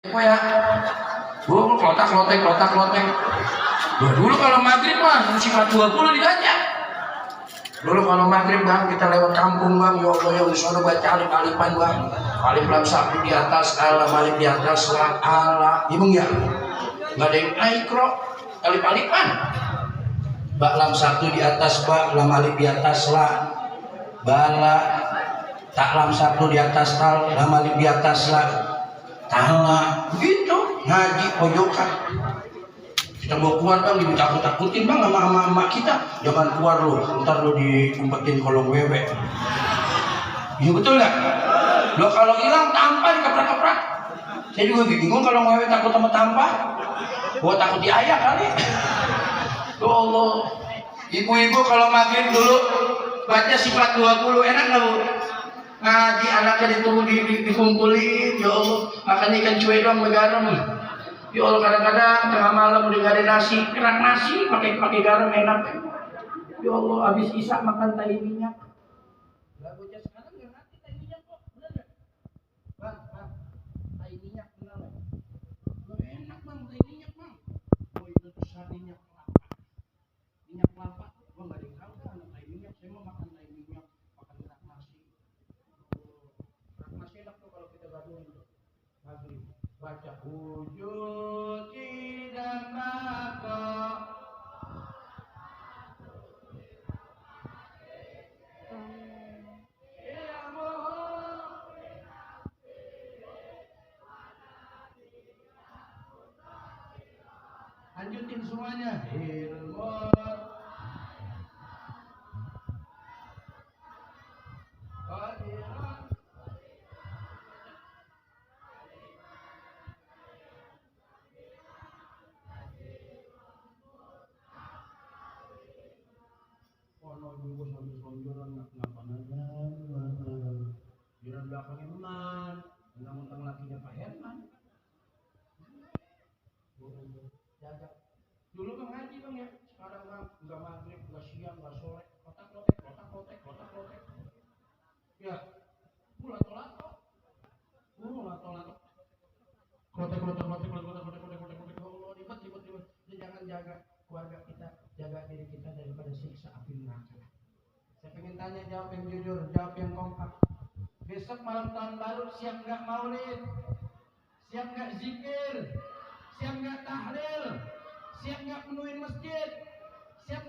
Apa ya? Dulu klotak-klotek. Dulu kalau maghrib mah sifat 20 dibaca. Dulu kalau maghrib bang, kita lewat kampung bang, ya Allah ya Allah, baca alif-alifan bang. Alif lam satu di atas, alam alif di atas, la ala. Iya bang ya? Nggak ada yang aikro, alif-alifan. Ba lam satu di atas, ba lam alif di atas, la bala. Tak lam satu di atas, tal lam alif di atas, la tala. Begitu ngaji pojokan. Kita mau keluar bang, ditakut-takutin bang sama emak kita. Jangan keluar lu, ntar lu diumpetin kolong wewe. Iya betul nggak? Lo kalau hilang tampar dikeprak-keprak. Saya juga bingung kalau wewe takut sama tampar. Gua takut diayak kali. Ya Allah. Ibu-ibu kalau maghrib dulu baca sifat 20 enak nggak bu? Ngaji anaknya ditunggu dikumpulin. Ya Allah, makan ikan cuek dong garam. Ya Allah, kadang-kadang tengah malam udah nggak ada nasi, kerak nasi pakai garam enak. Ya Allah, habis isya makan tai minyak. Lah bocah sekarang nggak ngerti tai minyak kok, bener nggak? Bang, tai minyak kenal nggak? Lo enak bang, tai minyak bang. Oh itu tuh minyak kelapa. Minyak kelapa, gua nggak ada yang tahu kan tai minyak. Saya mau makan tai minyak, makan kerak nasi. Kerak nasi enak tuh kalau kita gabungin tuh. Maghrib baca wujud tidak apa. Lanjutin semuanya. Ibu sambil selonjoran ngapa aja, jiran belakangnya Eman, mentang-mentang lakinya Pak Herman. Jajak. Dulu bang ngaji bang ya, sekarang bang nggak maghrib, nggak siang, nggak sore, kotak-kotek. Ya, lato-lato. Kotak. Allah ribet. Jangan jaga keluarga kita, jaga diri kita daripada siksa api neraka. Saya pengen tanya, jawab yang jujur, jawab yang kompak. Besok malam tahun baru siap nggak maulid? Siap nggak zikir? Siap nggak tahlil? Siap nggak penuhin masjid? Siap nggak